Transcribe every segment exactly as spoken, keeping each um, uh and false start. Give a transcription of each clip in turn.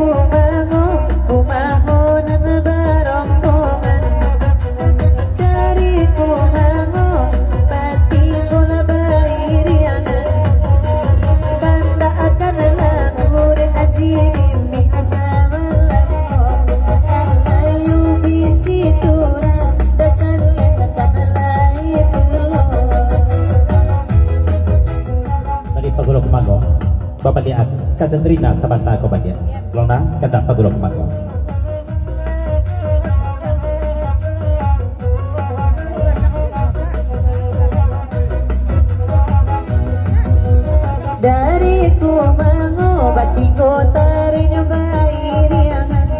Kumango, kumango nan barombongan. Dari kumango, batinggolah bairiangan. Banda akan lagu dek Aji Mimik asa malambo. Alayu bisi turang, dah caleh satangah lai pulo. Dari Pagulu Kumango. Babaliak, Kak Sandrina sabanta ko baliak. Lona, kandak Pagulu Kumango. Dari Kumango batigo taruih nyo bairiangan.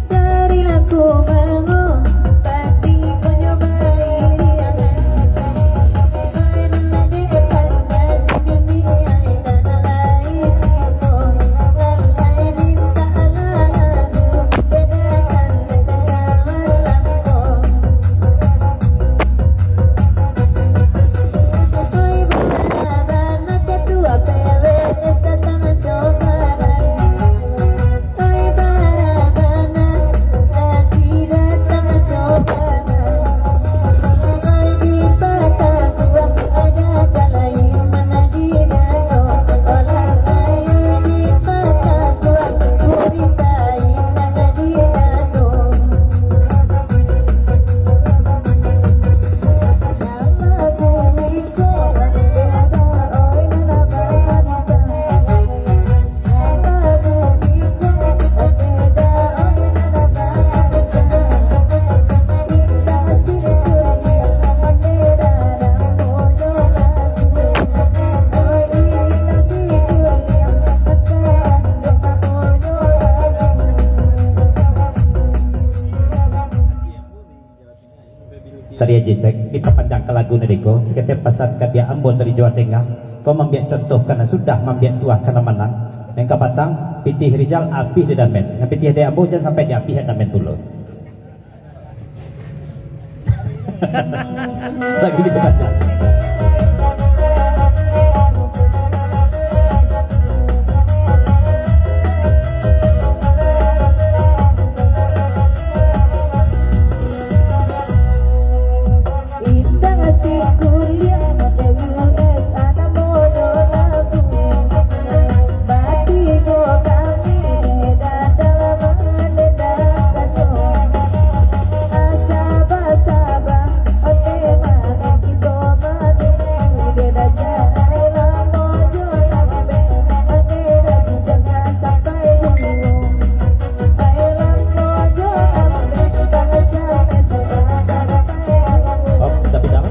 Dari Kumango, batigo nyo bairiangan. Tadi Aji Sek, dipapanjangkan lagu nan iko, saketek pasan ka biak ambo dari Jawa Tengah, ko mambiak contoh ka nan sudah, mambiak tuah ka nan manang. Nan kapatang, pitih Rizal abih di Damen. Nan pitih dek ambo jan sampai diabih dek Damen pulo. Lagu dipapanjang. Indak asik kuliah di U S A, namonyo labu. Batigo kami di dadalaman, di dadalaman. Saba-saba, ote mah kito manunggu, di daja ai lamo jo lambek, ote dah jangan sampai dulu. Ai lamo jo lambek, baca mesra sampai dulu. Op, tapi dah.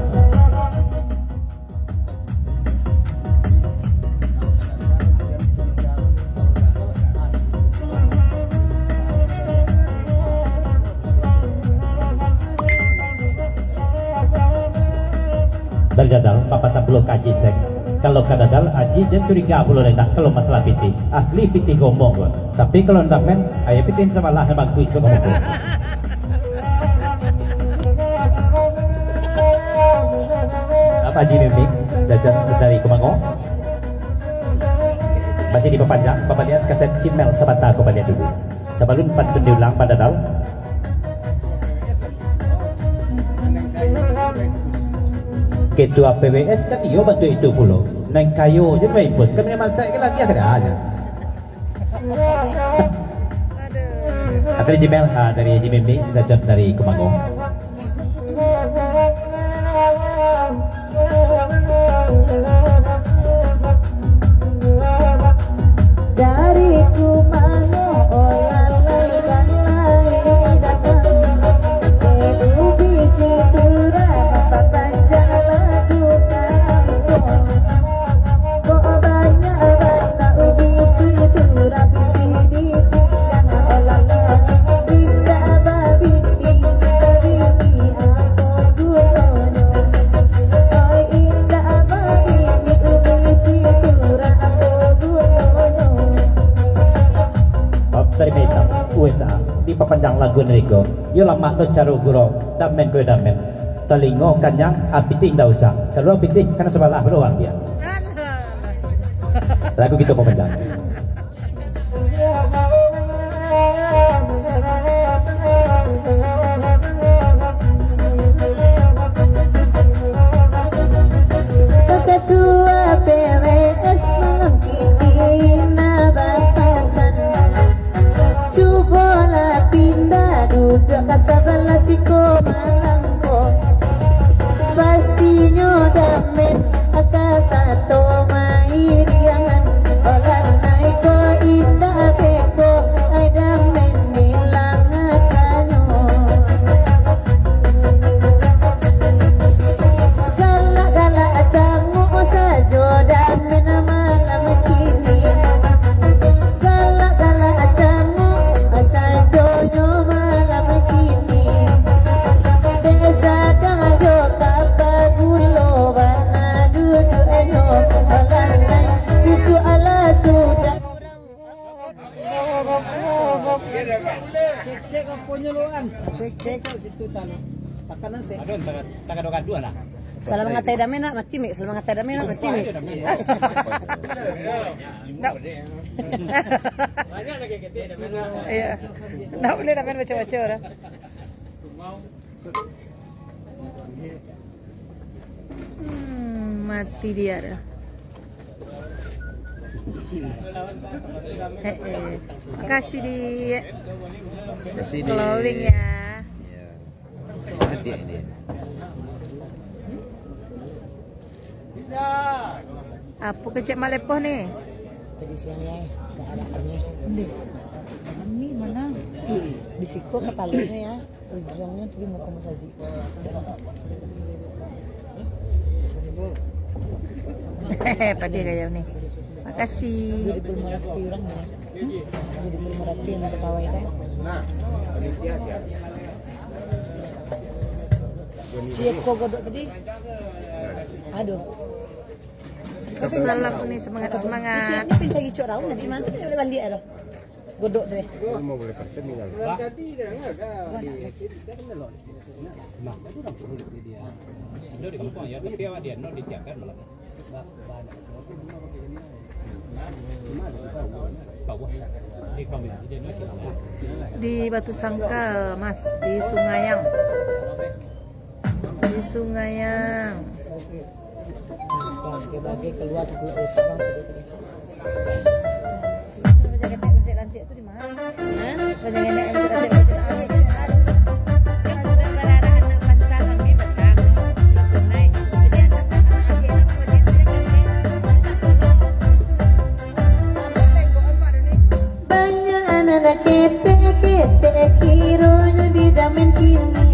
Dari Dadal, papatang puluah ka Aji Sek. Kalau ka Dadal, Aji jan curiga pulo dek Dadal kalau masalah pitih. Asli pitih gombong ko. Tapi kalau ndak men, ayo pitih sabalah nan bagus ko kamu ko. Apa Aji Mimik, jajan dari Kumango? Masih dipapanjang, babaliak kaset Cimel sabanta ko baliak dulu. Sabalun pantun diulang, Pak Dadal. Ketua P W S kan iyo bantuak itu pulo. Nan kayo je main bos, kami masak ke lagi ada aja. Ada di Gmail, ha, dari Jimmy, kita jawab dari Kumango. Dari Kumango, oh lalai kan lai datang. Ubi situra mapapanjang lagu kampung. Kok banyak bana ubi situra pipi di pinggang, oh lalai indak babini, babini apo gunonyo. Oi, indak babini ubi situra apo gunonyo. Bab dari Meta, U S A, dipapanjang lagu nan iko. Yo lamak lo caro guro, damen ko damen. Talingo kanyang, a pitih indak usah. Kalua pitih, kana sabalah pulo urang dia. Lagu kito papanjang. Cek, cek, aponyo lu, An? Cek, cek. Cek situ tali. Takanan sih. Aduh, tak, tak ada gaduh lah. Salah mangatai damai nak mati, Mik. Salah mangatai damai nak mati, Mik. Nak. Banyak lagi kita damai nak. Iya. Nak boleh damai baca-baca dah. Hmm, mati dia dah. Eh, eh. Makasih, Dik. Makasih, Dik. Glowing, ya. Ya. Adik ni. Apo kecek malepoh ni? Tadi siang ya, tak ada airnya. Ini mana? Di siko kepalanya ya. Ujuangnyo tu di muko musajik. Padih gaya ni. Makasih. Jadi pemerhati orang ni. Jadi pemerhati yang ketawa itu. Si Eko Godok tadi. Aduh. Salam ni, semangat, semangat. Ini pencari cok raun tadi, mana tu dia boleh balik dah. Godok tu deh. Lima belas persen tinggal. Di Batu Sangka, Mas, di Sungayang. Di Sungayang. Bagai keluar tu pula otak bang sudah tadi. Hah? Banyak nan ketek-ketek, kironyo didamen kini.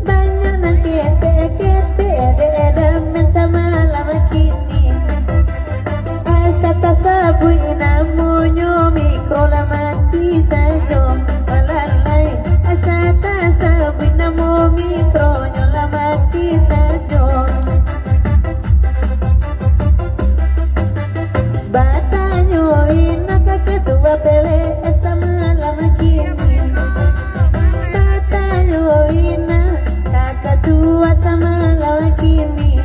Banyak nan ketek-ketek, dek damen samalam kini. Asa tasabuik namonyo, mikro lah mati sajo. Malalai, asa tasabuik namo, mikronyo lah mati sajo. Batanyo ina ka ketua P W S samalam kini. Batanyo ina ka ketua samalam kini.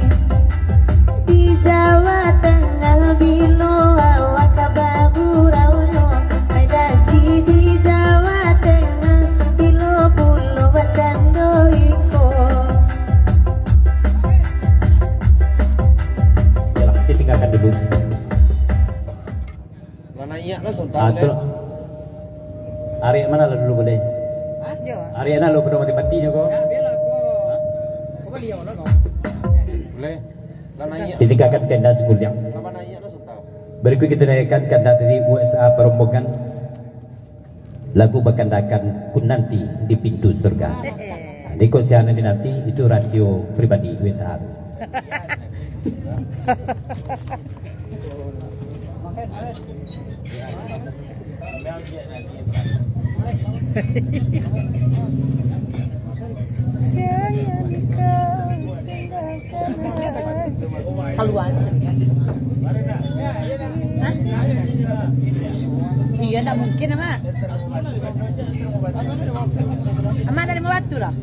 Di Jawa Tengah bilo awak ka baguraunyo. Ai Daji di Jawa Tengah bilo pulo bacando iko. Yalah, ditinggalkan dulu. Lah naiak lah, Sultan, Ah, tu. Ariak mana lah dulu boleh? Hah? Ariak nah lo pado mati-mati nyo ko. Boleh. Lah naiak. Ditinggalkan kandang sebuliang. Lah naiak lah, Sultan. Berikut kita dengarkan kandang dari U S A Perombongan. Lagu bakandakan Ku Nanti di Pintu Surga. Eh, eh. Jadi, kok siapa yang dinanti, itu rasio pribadi W S A tu. Jangan kau tinggalkan aku. Kaluar. Hah? Iya, ndak mungkin, Amak. Amak dari Mawatu lah.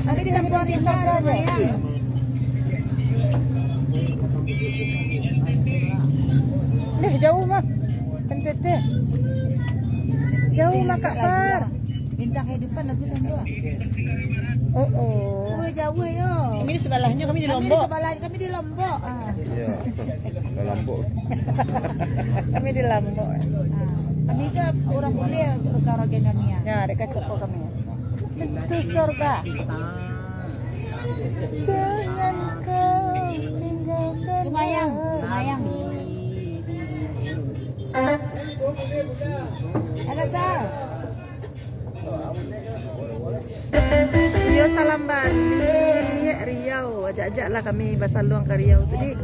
Tapi di Kampung Rimba saja. Deh, jauh, Mak. N T T. Jauh, Mak, Kak Par. Bintang Kehidupan lagu Sanjo. Oh, oh. Oh, jauh yo. Kami di sebelahnyo, kami di Lombok. Kami di sebelah, kami di Lombok. Ah. Iya. Di Lombok. Kami di Lombok. Ah. Kami se urang Bule, rekan-rekan kami ya. Ya, dekat toko kami. Pintu surga. Jangan kau tinggalkan. Sumayang, sumayang. Halo, Sal. Iyo, salam baliak Riau. Ajak-ajaklah kami basaluang ka Riau tu, Dik.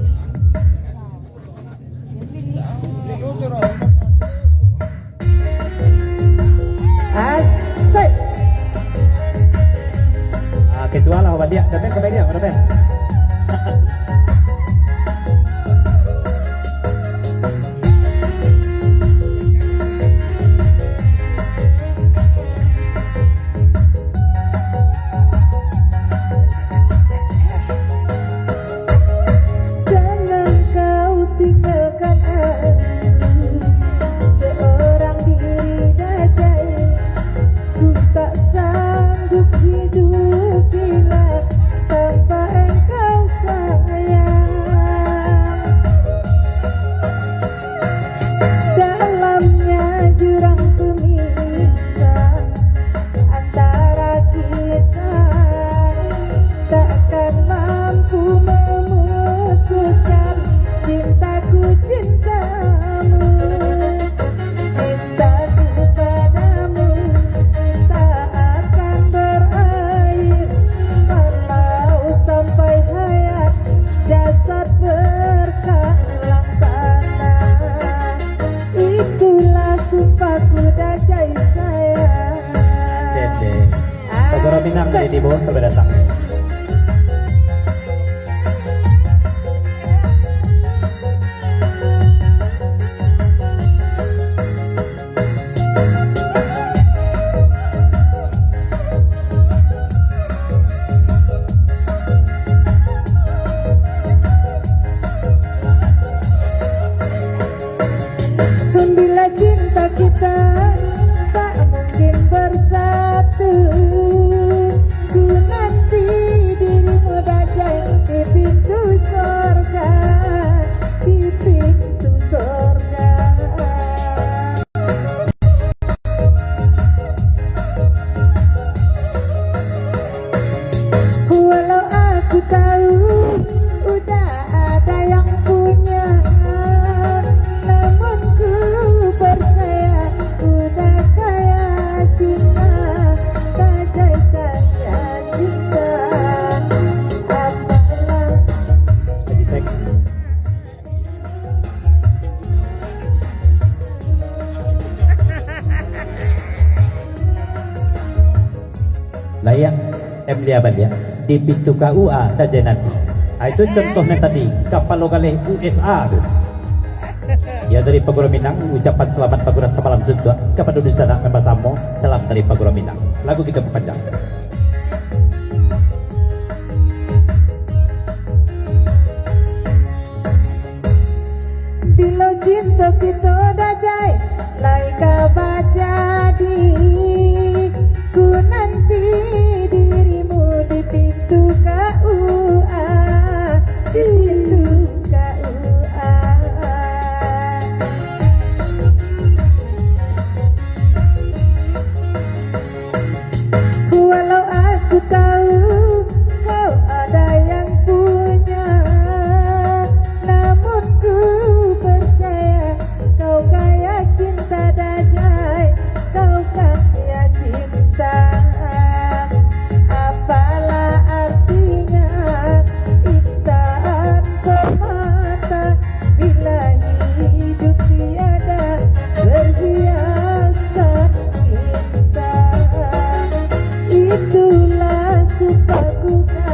Asik. Ah, ketua lah, baliak. Dapat, dapat, dapat. Minang dari Timur sampai datang. Bila cinta kita tak mungkin bersatu, ku nanti dirimu dajai di pintu sorga, di pintu sorga. Walau aku tahu udah ada yang punya, namun ku percaya udah kaya cinta, tajai kaya cinta. Apalah. Layak M Lia baliak di pintu K U A saja nanti. Ah, itu contoh nan tadi, kapalo galeh U S A tu. Ya, dari Paguram Minang, ucapan selamat Paguram samalam suntuak kapado dunsanak nan basamo. Salam dari Paguram Minang. Lagu kita perpanjang. Bilo cinto kito dajai lai ka bajadi, ku nanti dirimu di pintu K U A, di pintu K U A. Walau aku tahu kau ada yang punya, namun ku percaya kau kaya cinta dajai, kau kaya cinta. Apalah artinya insan permata bila hidup tiada berhiaskan cinta? Itulah sumpahku kasih.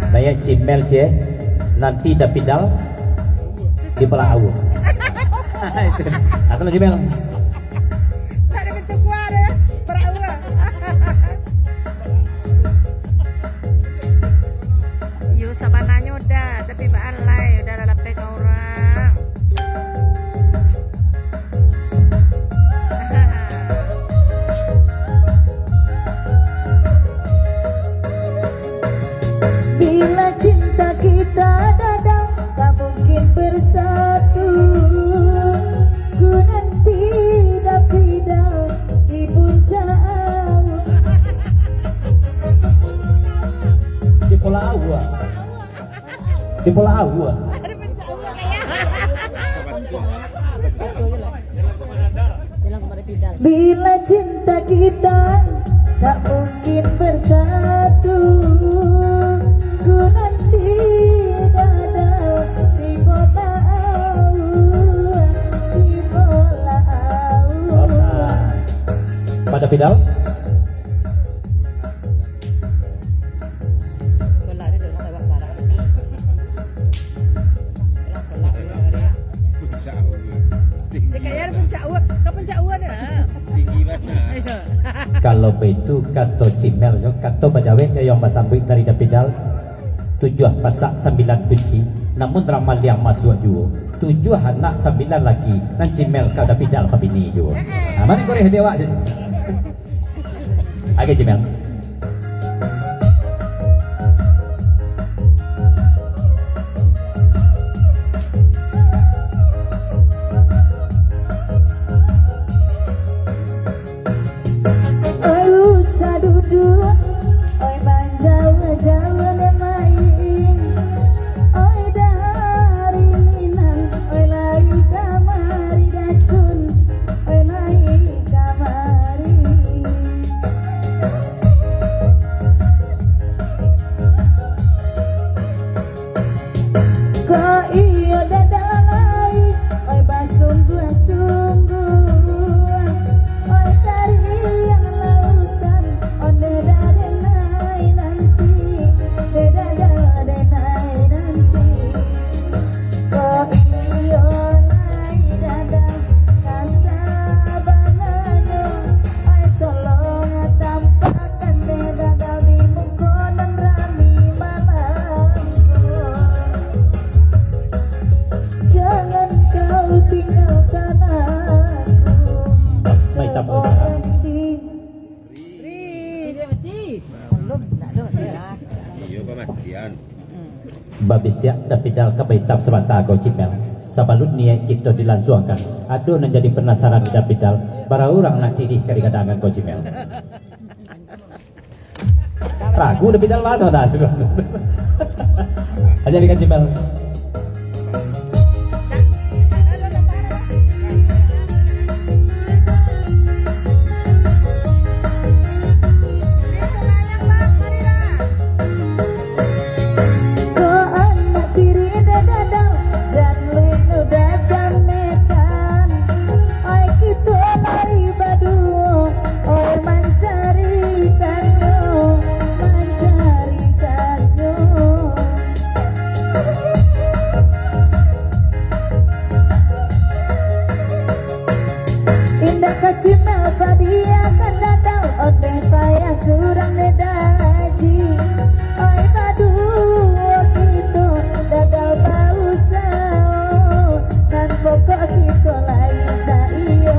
Banyak Cimel, cie. Nanti Dapidal di Palawu. Atau lagi Mel? Tak ada bentuk gua deh. Perahu. Iyo, sabananyo udah, tapi baalai, udah lah lapeh ka urang. Bila cinta kita dadau, tak mungkin bersatu. Ku nanti Dapidal di puncak awan. Di Pulau Awa. Di Pulau Awa. Bila cinta kita tak mungkin bersatu, ku nanti dadau di Pulau Awa, di Pulau Awa. Pada Pidal. Puncak Awa. Tinggi. Cakap ya, Puncak Awa. Ka Puncak Awa ni lah. Tinggi banget. Iyo. Kalau baitu kato Cimel nyo, kato bajawek nyo yang basambuik dari Dapidal, tujuah pasak sambilan kunci, namun ramaliang masuak juo. Tujuah anak sambilan laki, nan Cimel ka Dapidal ka bini juo. Nah, mari koreh di awak. Agak Cimel. Aduh, Duo, oi manjauah-jauah den main. Oi dari Minang, oi lai kamari Dacun, oi lai kamari. Kok iyo dadalai, oi basungguah-sungguah, oi tariang lautan, ondeh dadenai nanti, deh dada denai nanti. Kok iyo lai dada kasabananyo, oi tolong tampak Kandeh gagal di muko nan rami malam ko. Jangan kau tinggalkan aku. Baik, tak apa, Ustaz. Seorang diri. Iyo, pamatian. Babisiak Dapidal ka baitap sabanta ko Cimel. Sabalun niaik kito dilansuangkan, ado nan jadi panasaran di Dapidal, bara urang nan tidih ka digadangan ko Cimel. Ragu Dapidal baso dah. Aja dikasih Cimel. Ko anak tiri dadadau, dan linu dacamekan. Ai kito lai baduo, oi mancarikan nyo, mancarikan nyo. Indak ka Cimel padiakan dadau, ondeh payah surang deh daji. Oi baduo kito dadau bausao, nan pokok kito lai saiyo.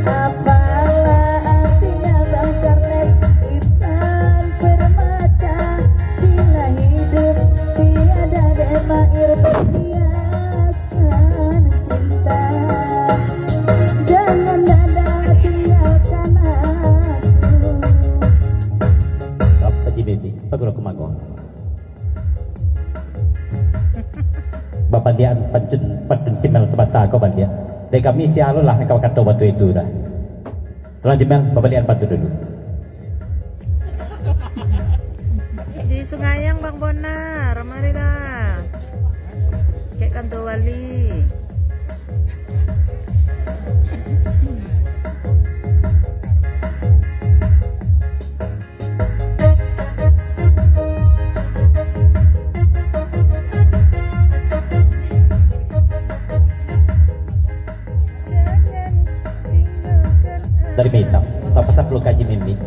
Apalah artinyo Bang Charles Intan Permata, bila hidup tiada dema air berhias. Jangan dada tinggalkan aku. Haji Mimi, paguru kumago. Babaliakan pantun, pantun Cimel sabanta ko baliak. Dek kami sia lo lah nan ka bakato batu itu dah. Tuan Cimel, babaliakan pantun dulu. Di Sungayang, Bang Bonar, marilah. Kek kantua wali. Dari Baitang, papasan pulo ka Haji Mimi.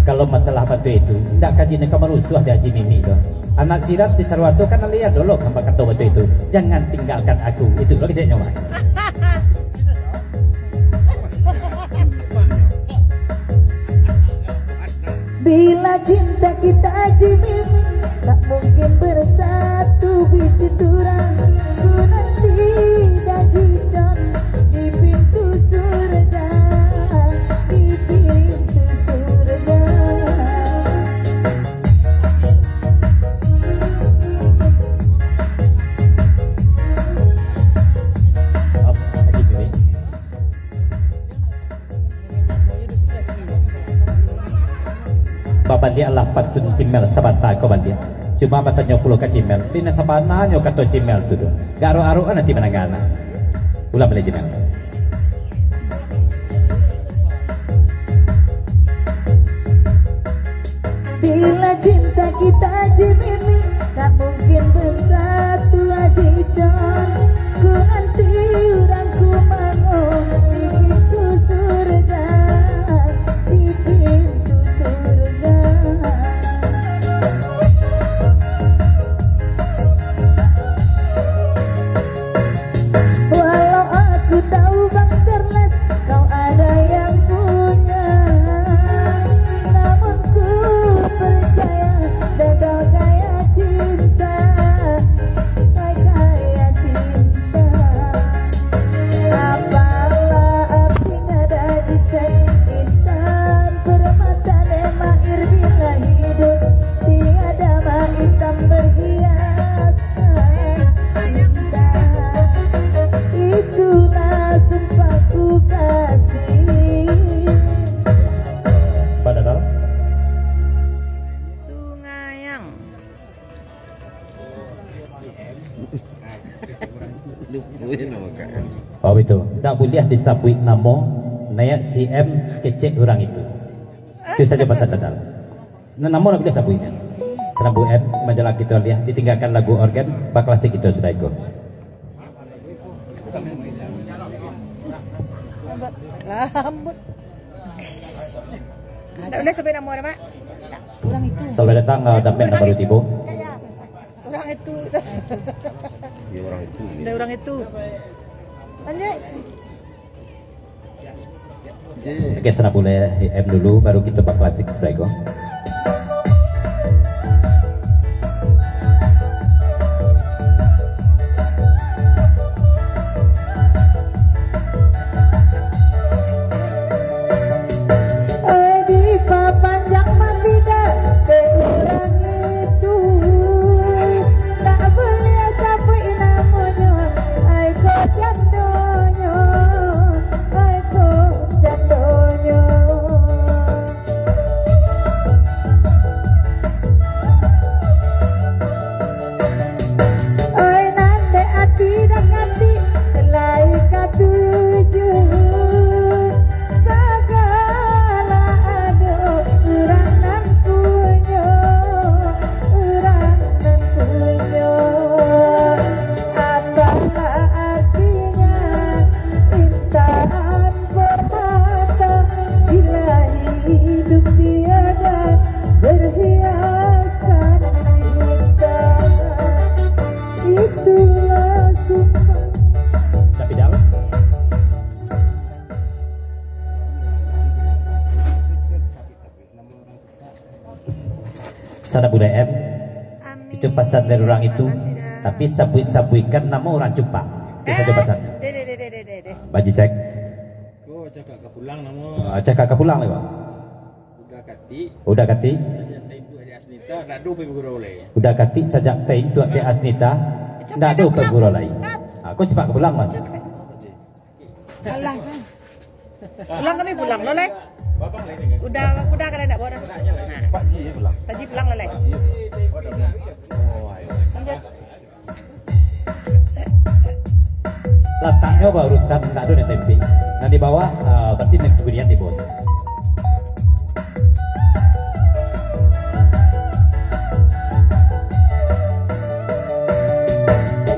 Kalau masalah batu itu, indak ka Haji nan ka marusuah di Haji Mimi tu. Anak sirat di Saruaso kan alih ado lo kamba kato batu itu. Jangan tinggalkan aku. Itu lo keceknyo mah. Bila cinta kita Haji Mimi, tak mungkin bersatu bisi turang. Ku nanti Haji Con di pintu surga, di pintu surga. Haji Mimi. Babaliaklah pantun Cimel sabanta ko baliak. Cuma batanyo pulo ka Cimel, di nan sabananyo kato Cimel tu doh. Gak arok-arok an ati mandanga nah. Ulang baliak Cimel. Bila cinta kita Haji Mimi, tak mungkin bersatu Haji Con. Ku nanti urang Kumango di pintu surga, di pintu surga. Walau aku tahu Bang Charles, kau ada yang punya, namun ku percaya gagal gaya cinta. Oh, itu. Ndak buliah disabuik namo, naiak si M kecek urang itu. Itu sajo pasan Dadal. Nah, namo ndak buliah sabuik. Sanabul M, majalah kito liah, ditinggakan lagu organ, baklasik kito sudah iko. Lambut. Ndak buliah sabuik namo dah, Mak. Urang itu. Selamat datang, eh, Damen nan baru tibo. Urang itu. Ya, urang itu. Ada urang itu. Lanjut. Oke, Sanabul M dulu, baru kito baklasik sudah iko. Oi, dipapanjang mambida dek urang itu, tak buliah sabuik namonyo, ai ko jandonyo, ai ko jandonyo. Oi, nan dek ati dakati, lai katuju. Sagalo ado urang nan punyo, urang nan punyo. Apalah artinya intan permata bila hidup tiada berhiaskan cinta? Itulah sumpah. Tapi dalam Sanabul M. Amin. Itu pasan dari urang itu. Makasih, dah. Tapi sabuik-sabuikan namo urang Cupak. Itu sajo pasan. Deh, deh, deh, deh, deh, deh. Baji cek. Ko cakak ka pulang namo. Ah, cakak ka pulang lai, Pak. Uda katik. Uda katik. Sajak taintuak dek Asnita, ndak ado pai bagurau lai. Uda katik sajak taintuak dek Asnita, ndak ado pai bagurau lai. Ah, ko Cupak ka pulang, Pak. Alah, San. Pulang kami pulang lo lai. Uda, uda kalau ndak buat. Pak Ji pulang. Pak Ji pulang lo lai. Pak Ji. Oh, ayo. Lanjut. Lataknyo barusan ndak ado nan tempik. Nan di bawah, ah, berarti nan kebunian di bawah.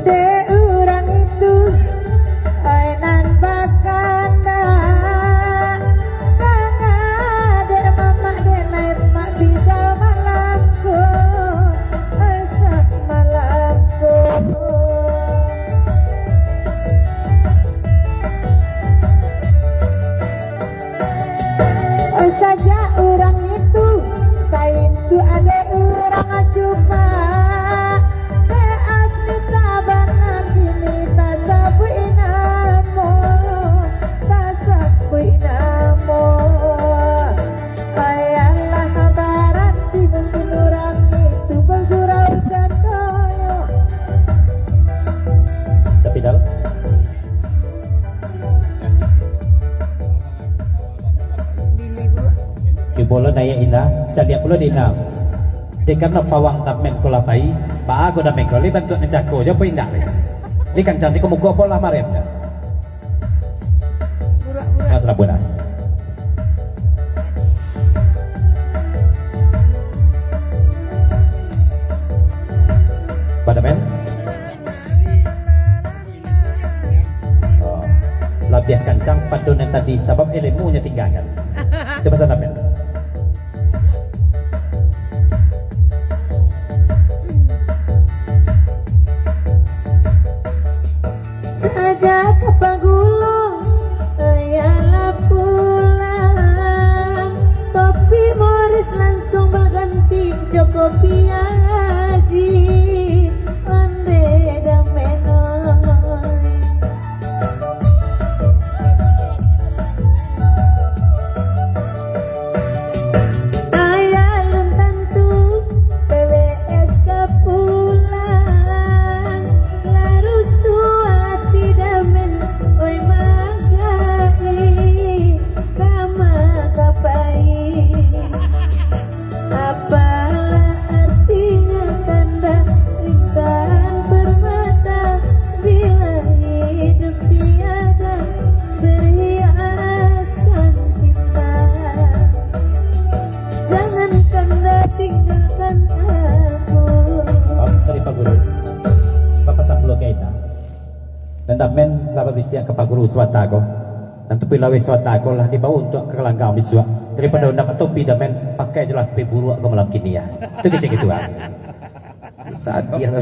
Dek urang itu, ai nan bakandak, nanga dek mamak, dek naiak mak bisa malam ko, ai samalam ko. Sajak urang itu, taintuak dek urang Cupak, dek Asnita bana kini tasabuik namo, tasabuik namo. Ayolah, bararti mungkin urang itu bagurau jandonyo. Tapi dalam Cubo lo naiak Ina, caliak pulo di Ina. Dek karano pawang Damen ko lah pai, baa ko Damen ko, lai bantuak nan cako jo apo indak lai. Lai kancang di ko muko apo lah marem dah. Burak-burak. Mas Rabuna. Ba Damen. Oh, labiah kancang pado nan tadi, sabab elemunyo tinggakan. Itu pasan Damen. Sajak ka Pagulo, ayolah pulang. Kopi Moris langsuang baganti jo kopi Haji. Ondeh Damen oi. Ai alun tantu P W S ka pulang. Lah rusuah ati Damen, Lah babisiak ka Pak Guru sabanta ko. Nan tapi laweh sabanta ko lah dibawo untuak ka galanggang bisuak. Daripado ndak batopi damen, pakai jolah topi buruak ko malam kini, yo. Tu kecek itu, ah. Sadiah lah.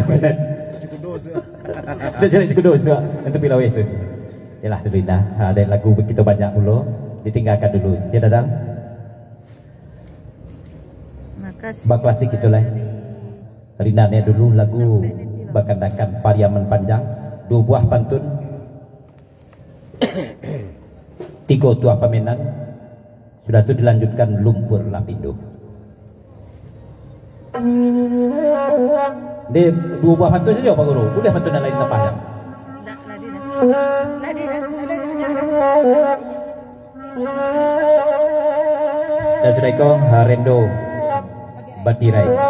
Tu jalan cukup dosa. Nan tapi laweh tu. Yalah dulu indah. Ha, ada lagu kito banyak pulo. Ditinggalkan dulu. Ya, Dadang. Makasih. Baklasik kito lah. Rinane dulu lagu bakandakan Pariaman Panjang, duo buah pantun, tigo tuah pamenan, sudah tu dilanjutkan Lumpur Lapindo. Di duo buah pantun sajo, Pak Guru. Buliah pantun nan lain tambah, yo? Ndak, lah di dah. Lah di dah. Lah di dah. Dan sudah iko, ha, Rendo Batirai. Ha,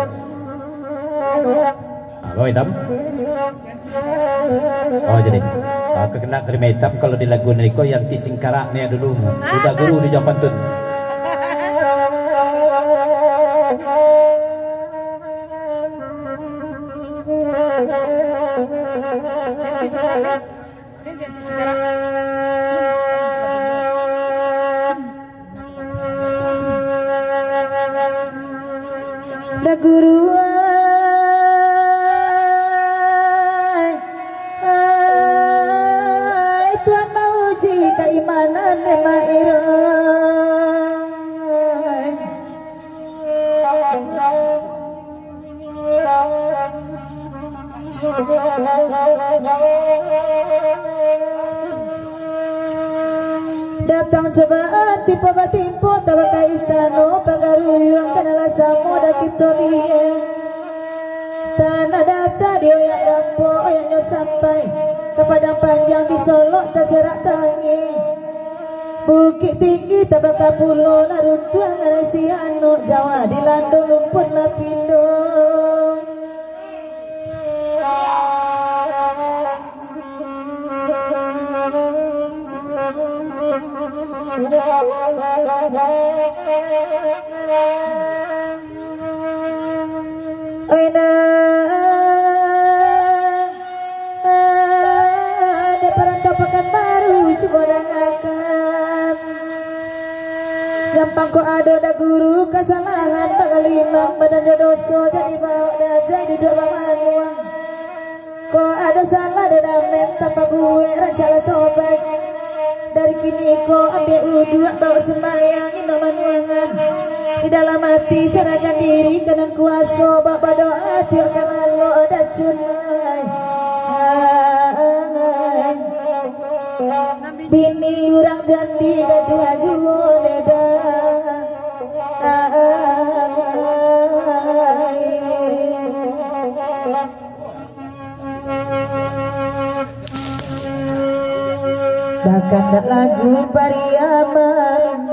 Bang Itam. Oh, jadi. Ha, kakana Rima Itam kalau di lagu niko Yanti Singkarak ni dulu. Udah guru di Jam Pantun. Da guru ai, ai, Tuhan mauji kaimanan dek Mak Iro ai. Datang cobaan timpo batimpo, tabaka istano pagaruyuang, kanalah samo dakik toliyeh. Tanah data dioyak gampo, oyaknyo sampai ka padang panjang, di Solok taserak tangih. Bukik tinggi tabaka pulo, lah runtuang arasi anok, Jawa dilando lumpur lapindo. Oi, nah, dek parantau Pakanbaru, cubo dangakan. Jampang ko ado da guru kasalahan, bagalimang badan jo doso, jadi baok dajai duduak bamanuang. Ko ado salah do damen, tapabuek rancak lah tobaik. Dari kini ko ambiak uduak, baok sumbayang indak manuangan. Di dalam ati sarahkan diri ka Nan Kuaso, baok badoa tiok ka lalok dacun ai. Bini urang jandi gaduah juo deda. Bakandak lagu Pariaman.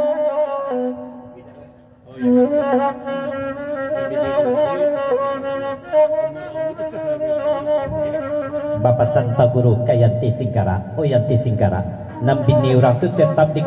Bapasan Pak Guru ka Yanti Singkarak, oh Yanti Singkarak, nan bini urang tu tetap diga-